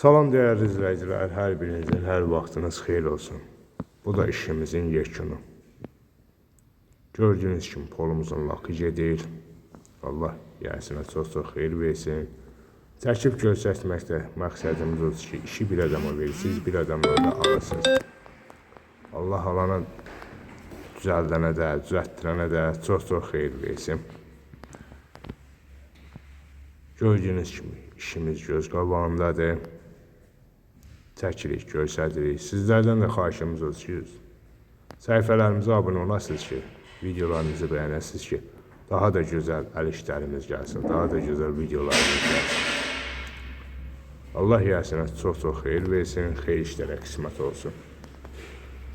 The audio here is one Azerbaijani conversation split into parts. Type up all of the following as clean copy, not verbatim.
Salam dəyərli izləyicilər, hər birinizin hər vaxtınız xeyir olsun. Bu da işimizin yekunu. Gördüyünüz kimi polumuzun lakı gedir. Allah yəsinə çox-çox xeyir versin. Çəkib göstərməkdə məqsədimiz odur ki, işi bir adama verirsiniz, bir adamla da alırsınız. Allah alana, düzəldənə də, düzəltdirənə də çox-çox xeyir versin. Gördüyünüz kimi işimiz göz qabağındadır. Çəkirik, göstəririk. Sizlərdən də xahişimiz odur ki, səhifələrimizə abunə olasınız ki, videolarımızı bəyənəsiniz ki, daha da gözəl əl işlərimiz gəlsin, daha da gözəl videolarımız gəlsin. Allah yəsinə çox-çox xeyir versin, xeyir işlərə qismət olsun.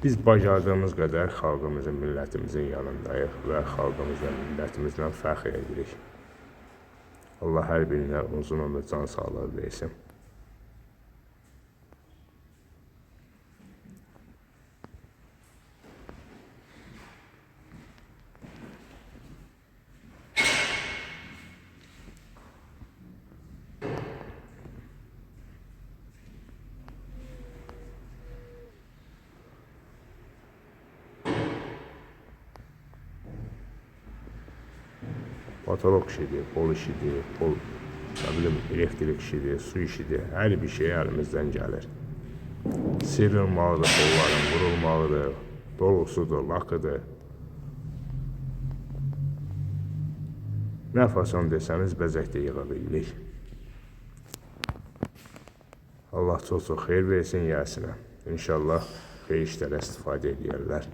Biz bacardığımız qədər xalqımızın, millətimizin yanındayıq və xalqımızla, millətimizlə fəxr edirik. Allah hər birinə uzun ömür, can sağlığı versin. Patolog işidir, pol işidir, pol, nə bilim, elektrik işidir, su işidir, hər bir şey əlimizdən gəlir. Sıyrılmalıdır polların, vurulmalıdır, dolusudur, lakıdır. Nə fason desəniz bəzək də yığa bilirik. Allah çox-çox xeyir versin yəsinə. İnşallah xeyir işlərə istifadə edərlər.